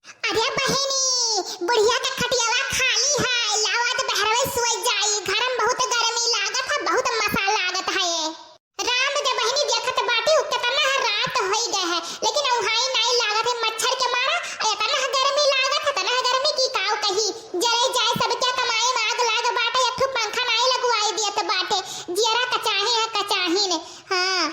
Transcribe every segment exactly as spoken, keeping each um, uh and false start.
अरे बहिनी, बुढ़िया के खटियावा खाली है, लावा त बहरवे सोई जाई, घर में बहुत गर्मी लागत है, बहुत मसा लागत है। राम दे बहिनी देखत बाटी, उ केतना रात होई गए है, लेकिन उहाई नाई लागत है मच्छर के मारा, और एतना गर्मी लागत है, एतना गर्मी की काव कही, जरे जाए सबके कमाई में आग लाग बाटे, एक ठो पंखा नाई लगवाई दियत बाटे, जियरा कचाही है, कचाही ने। हाँ।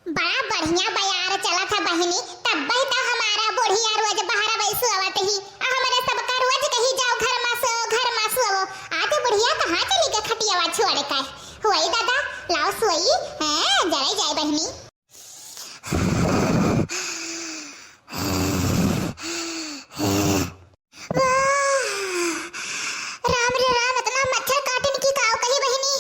बड़ा बढ़िया बयार चलत है बहिनी, तब्बे तो हमारा बुढ़िया रोज बहरवे सोवत ही, आ हमरे सबका रोज कही जाओ घर मा सो, घर मा सोवो। आज बुढ़िया कहाँ चली गई खटियावा छोड़ के? होई दादा, लाओ सोई, हैं, जरे जाए बहिनी। वाह, राम रे राम, इतना मच्छर काटिन की काव कही बहिनी।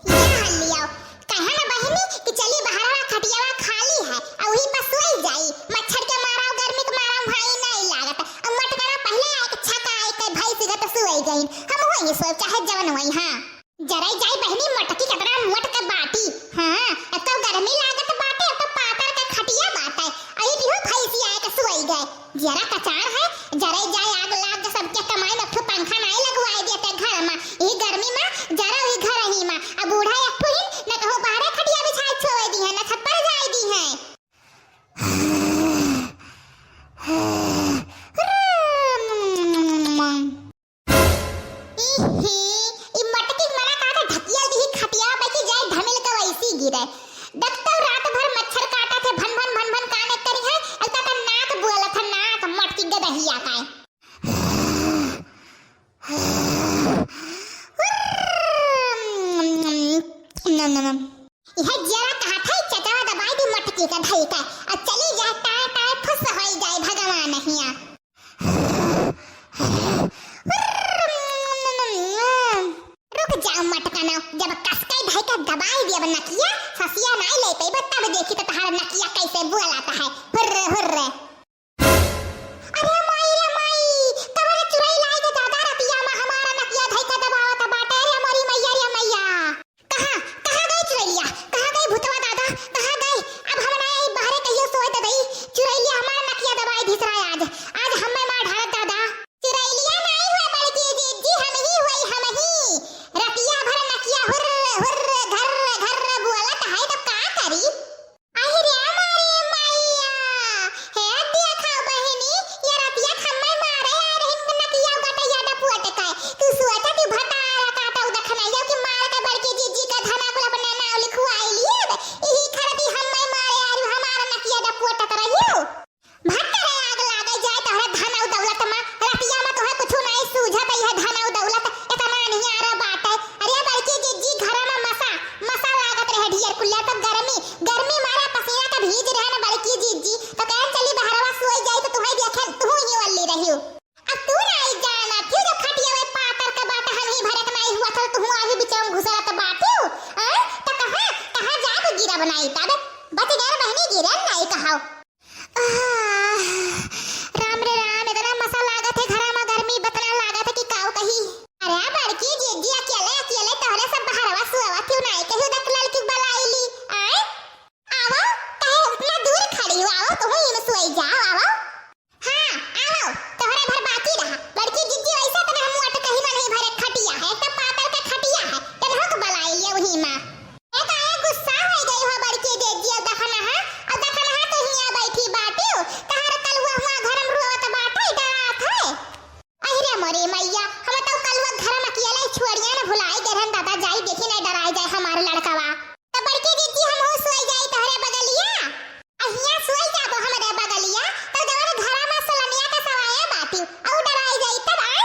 ये हाल लियाओ, कहे ना बहिनी कि चली बहरवा खटियावा खाली है, आ वही पर सोई जाई, मच्छर के मारा, गर्मी के मारा भाई नहीं लागत। अब मटकना पहले आए के छका आए के भाई सीधे तो सोई गई, हम वही सोई चाहे जवन वही। हाँ, जरे जाई बहिनी, मटकी कितना मोट के बाटी। हाँ, एक तो गर्मी लागत बाटे, एक तो पातर के खटिया बाटे, अही दिहो भैंसी आए के सोई गए। जरा कचार है, जरे जाए आग लाग के सबके कमाई में एक ठो पंखा नाई लगवाए देते घर में। ई गर्मी में जरा वही घर ही में। अब बूढ़ा एक ठो ही न कहूँ बाहरे खटिया बिछाए सोए दी है, न छप्पर जाए दी है। इही, ई मटकी मना कहा था ढकियल दी खटिया में कि जाए ढमिल के वैसी गिरे। डॉक्टर रात भर मच्छर काटा थे, भन भन भन भन काने करी है, अब तक नाक बोला था, नाक मटकी गदहिया का है। नम नम। यह जरा कहा था, चचवा दबाई दी मटकी का धई का, अब चली जाए टाए टाए फुस होई जाए भगवान हिया। रुक जाओ मटकना, जब कसके धई के दबाई दियब नकिया, ससिया नाई ले पइबे, तब देखी तो तहार नकिया कैसे बोलाता है, हुर्रे हुर्रे। अरे माई रे माई, कवन चुड़ैल आई के दादा रतिया में हमारा नकिया धई के दबावत बाटे, रे मोरी मैया रे मैया। कहाँ, कहाँ गई चुड़ैलिया? कहाँ गई भूतवा दादा? कहाँ गई? अब हम ना आई बाहरे कहियो सोए त दई। चुड़ैलिया हमार नकिया दबाई दिस रहा है आज। आज हम्मे मार ढारत दादा। चुड़ैलिया नाई हुए बड़की जिज्जी, हम ही हुई, हम ही। रतिया भर नकिया हुर्र, हुर्र, घर्र, घर्र बोलत है तो का करी? अहि रे मारे मैया, हे देखा बहिनी, ये रतिया खम्मे मारे आ रही नकिया गटैया डपुअट के। तू सोचा कि भतारा काटा उदखना, यो कि मार के बड़की जिज्जी का धना कुल अपने नाव लिखवाई लिए। इही खरती हम्मे मारे आ रही, हमारा नकिया डपुअट कर रही हो। भत्तरे आग लागे जाए तोहरे धन अउ दौलत मा, रतिया मा तोहे कुछु नाई सूझत, यह धन अउ दौलत इतना नियारा बाटे। अरे बड़की जिज्जी घर मा मसा, मसा लागत रहे ढियर कुल्ला, तब गर्मी, गर्मी मारे पसीना के भीज रहे न बड़की जिज्जी, तो कहन चली बहरवा सोई जाई तो तुहे देखे, तुहू ही वल्ली रहियो। अब तू नाई जाना, फिर जो खटिया वे पातर के बाटे हम ही भरे के नाई हुआ था, तुहू अभी बिचवा में घुसरत बाटियो, हैं? तो कहाँ, कहाँ जाके गिरा बनाई तब? बच गए बहनी गिरे नाई कहाओ। आह, राम रे राम, इतना मसा लागत है घरा मा, गर्मी बतना लागत है कि काऊ कही। अरे बड़की जिज्जी, अकेले अकेले तोहरे सब बहरवा सुआवत क्यों नाई, कहियो देख लड़की बुलाई ली। आए, आवो, कहे इतना दूर खड़ी हो, आवो, तुम ही में सोई जाओ, आवो। हाँ, आवो, तोहरे भर बाकी रहा। बड़की जिज्जी वैसे तो हम मोट कहीं में नहीं भरे खटिया है, तो पातर का खटिया है, तनहुक बुलाई लियो वही मा। ए काहे गुस्सा होई गई हो बड़की जिज्जी? अब देखा ना, हाँ? अब देखा ना, हाँ, तू हियाँ बैठी बाटियो। तहार कलुआ हुआ घर में रोवत बाटे, डरात है। अहि रे मोरी मैया, हम तो कलुआ घर में अकेले छोड़िया न भुलाई गए रहन दादा, जाई देखी नहीं डराई जाए हमार लड़कवा। तो बड़की जिज्जी हम हो सोई जाई तोहरे बगलिया। अहिया सोई जाबो हमरे बगलिया, तो जवन घर में सलनिया का सवाया बाटियो, औ डराई जाई तब आए।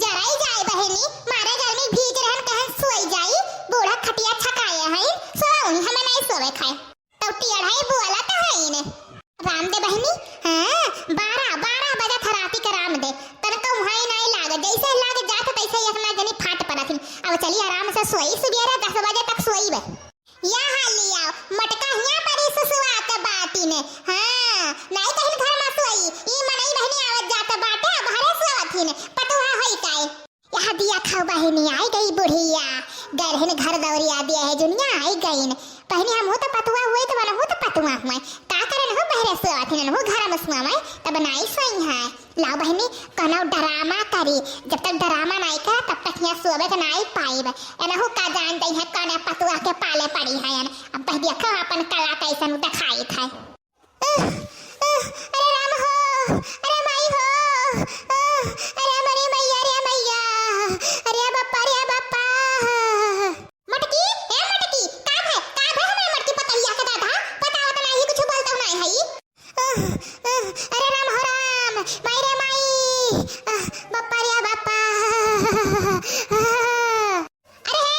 जराई जाए बहिनी, मारे गर्मी भीज रहन कहन सोई जाई, बूढ़ा खटिया छकाए हैं, सोउन हमें नहीं सोवे खाए। तो टेढ़ाई बोला तो है इने। राम दे बहिनी, हाँ, बारह, बारह बजे था राती के राम दे, तनको उहाई नहीं लागे, जैसे लागे जात तैसे ही अपना जनी फाट पड़त ही। अब चली आराम से सोई, सुबेरे दस बजे तक सोई बे। या हाल लिया, मटका हिया परी सुसुआ के बाटी ने। हाँ, नाई कहिन घर मा सोई, ई मनई बहिनी आवत जात बाटे, अब हरे सोवत ही ने, पतुहा होई काए। यह दिया खाओ बहिनी, आई गई बुढ़िया, गरहिन घर दौरिया दिया है जुनिया, आई गईन। बहिनी हम हो तो पतुआ हुए तो मन हो तो पतुआ हुए, का करन हो बहरे सोवत ही, हो घर में सोवे, तब नाई सोई है। लाओ एनहु का जान जइहैं, कौने पतुआ के पाले पड़ी हैं। अब बस देखो अपन कला कइसन देखाइत है। अह, अह, अरे राम हो, अरे माई हो, अह, अरे मोरी मैया, रे मैया, अरे बप्पा, रे बप्पा। मटकी, ए मटकी, का भय, का भय हमरे मटकी पतैया के दादा? बतावत नाही, कुछ बोलत नाही है। अह, अह, अरे राम हो राम, माई रे माई, अह, बप्पा रे बप्पा। अह। अरे हे,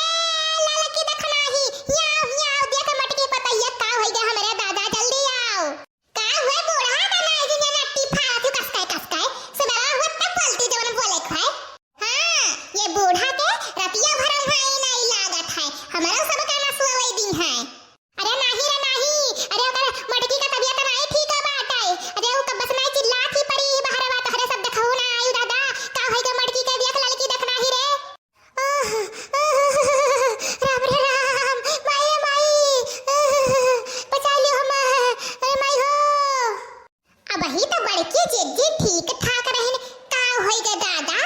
ललकी दखनाही, हियाँ, हियाँ, देख मटकी पतैया का होइ गए हमरे दादा, जल्दी आओ। का हुए बूढ़ा, का नाई दुनिया नट्टी फाड़त हूँ, कसकाय, कसकाय। सुबह हुआ तब बोलती जवन बोले खाए। हाँ, ये बूढ़ा के रतिया भर उहाँ ही नहीं लागत है, हमरो सब का नसुआ वही दिन है। अरे नाही रे नाही, अरे ओकर मटकी का तबियत नाही ठीक बाटे। अरे उ कब से नाही चिल्लात ही परी बहरवा, तोहरे सब देखहु ना आयु दादा, का होई गए मटकी के, देख ललकी दखनाही रे। आह, आह, राम रे राम, माई रे माई, आह, बचा लियो हमें, अरे माई हो। अबही तो बड़की जिज्जी ठीक ठाक रहिन, का होई गए दादा?